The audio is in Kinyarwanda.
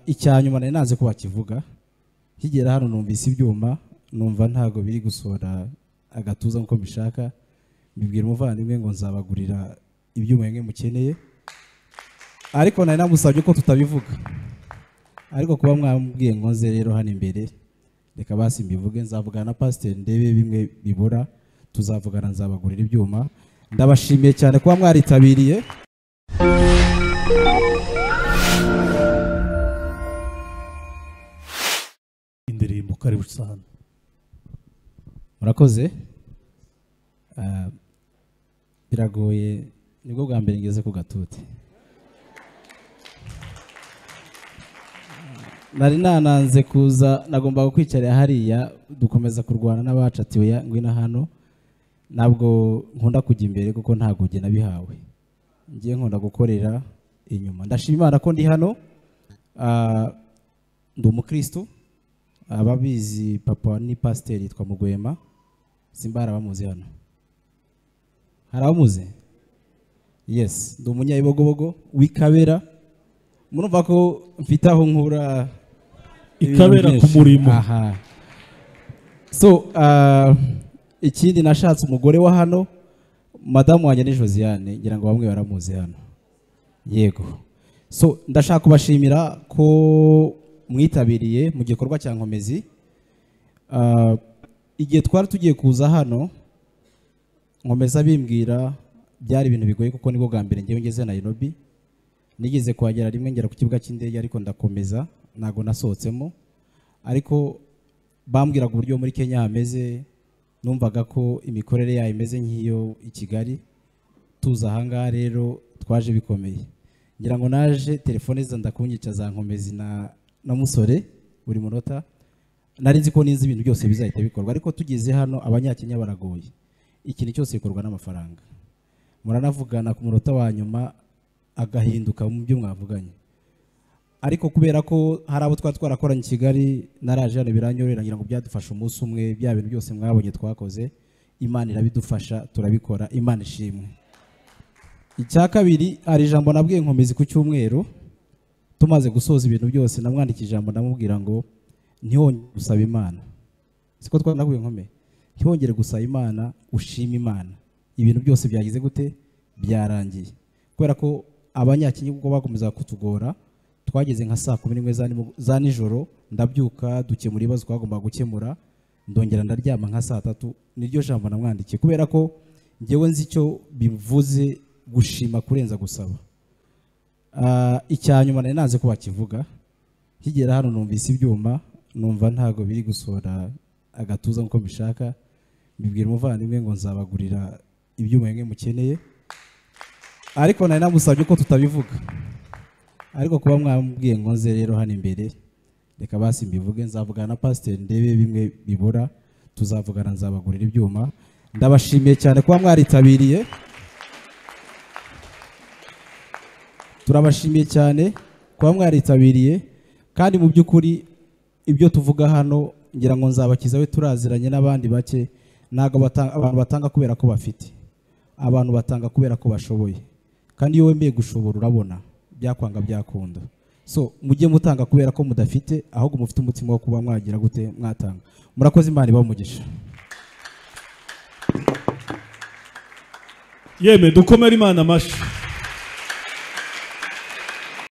Icya nyuma nari nanze ko bakivuga, nkigera hano numvise ibyuma, numva ntago biri gusohora agatuza nkuko mbishaka, mbibwira umuvandimwe ngo nzabagurira ibyuma bimwe mukeneye, ariko nari namusabye ko tutabivuga. Ariko kuba mwambwiye ngo nze rero hano imbere, reka basi mbivuge, nzavugana na pasiteri ndebe bimwe bibura, tuzavugana nzabagurira ibyuma. Ndabashimiye cyane kuba mwaritabiriye. Indirimbo karibu sana. Murakoze. Biragoye, nibwo bwa mbere ngeze ku gatuti. Nari nananze kuza, nagombaga kwicarira hariya, dukomeza kurwana n'abacatiwe ngwino hano. Ntabwo nkunda kujya imbere kuko ntabwo njye nabihawe, ngiye nkunda gukorera inyuma. Ndashima Imana ko ndi hano. Ndi umukristo, ababizi papa ni pasiteri yitwa Mugwema, simba hari abamuzi hano? Hari abamuzi? Yes, ndi umunyayibogobogo w'Ikabera. Murumva ko mfite aho nkura Ikabera ku murimo. Aha. So ikindi nashatse umugore wa hano, madamu wanjye ni Josiane, ngira ngo bamwe baramuzi hano. Yego. So ndashaka kubashimira ko mwitabiriye mu gikorwa cya Nkomezi. Igihe twari tugiye kuza hano, Nkomeza bimbwira byari ibintu bigoye kuko nibwo bwa mbere ngewe ngeze Nairobi. Nigeze kuhagera rimwe ngera ku kibuga cy'indege ariko ndakomeza, ntago nasohotsemo. Ariko bambwiraga uburyo muri Kenya hameze, numvaga ko imikorere yayo imeze nk'iyo i Kigali. Tuza ahangaha rero twaje bikomeye, ngira ngo naje telefone za ndakunyica za Nkomezi na Musore buri munota. Nari nzi ko ninzi ibintu byose bizahita bikorwa, ariko tugeze hano abanyakenya baragoye, ikintu cyose gikorwa n'amafaranga. Muranavugana ku munota wa nyuma agahinduka mu byo mwavuganye. Ariko kubera ko hari abo twari twarakoranye i Kigali, naraje hano biranyorera, ngira ngo byadufasha umunsi umwe, bya bintu byose mwabonye twakoze, Imana irabidufasha turabikora, Imana ishimwe. Icya kabiri, hari ijambo nabwiye Nkomezi ku cyumweru, tumaze gusoza ibintu byose, namwandikiye ijambo ndamubwira ngo ntihongere gusaba Imana. Siko twanakubwiye Nkome, ntihongere gusaba Imana, ushima Imana. Ibintu byose byagize gute? Byarangiye. Kubera ko abanyakenya ubwo bakomeza kutugora, twageze nka saa 11 za nijoro, ndabyuka dukemura ibibazo twagombaga gukemura, ndongera ndaryama nka saa 3. Niryo jambo namwandikiye kubera ko ngewe nzi icyo bivuze gushima kurenza gusaba. Icya nyuma nari nanze ko bakivuga, nkigera hano numvise ibyuma, numva ntago biri gusohora agatuza nkuko mbishaka, mbibwira umuvandimwe ngo nzabagurira ibyuma bimwe mukeneye, ariko nari namusabye ko tutabivuga. Ariko kuba mwambwiye ngo nze rero hano imbere, reka basi mbivuge, nzavugana na pasiteri ndebe bimwe bibura, tuzavugana nzabagurira ibyuma. Ndabashimiye cyane kuba mwaritabiriye, turabashimiye cyane kuba mwaritabiriye. Kandi mu by'ukuri ibyo tuvuga hano ngira ngo nzabakiza we turaziranye n'abandi bake, ntago abantu batanga kubera ko bafite, abantu batanga kubera ko bashoboye. Kandi iyo wemeye gushobora urabona byakwanga byakunda. So mujye mutanga kubera ko mudafite, ahubwo mufite umutima wo kuba mwagira gute mwatanga. Murakoze, Imana ibahe. Yeme dukomere Imana amashi.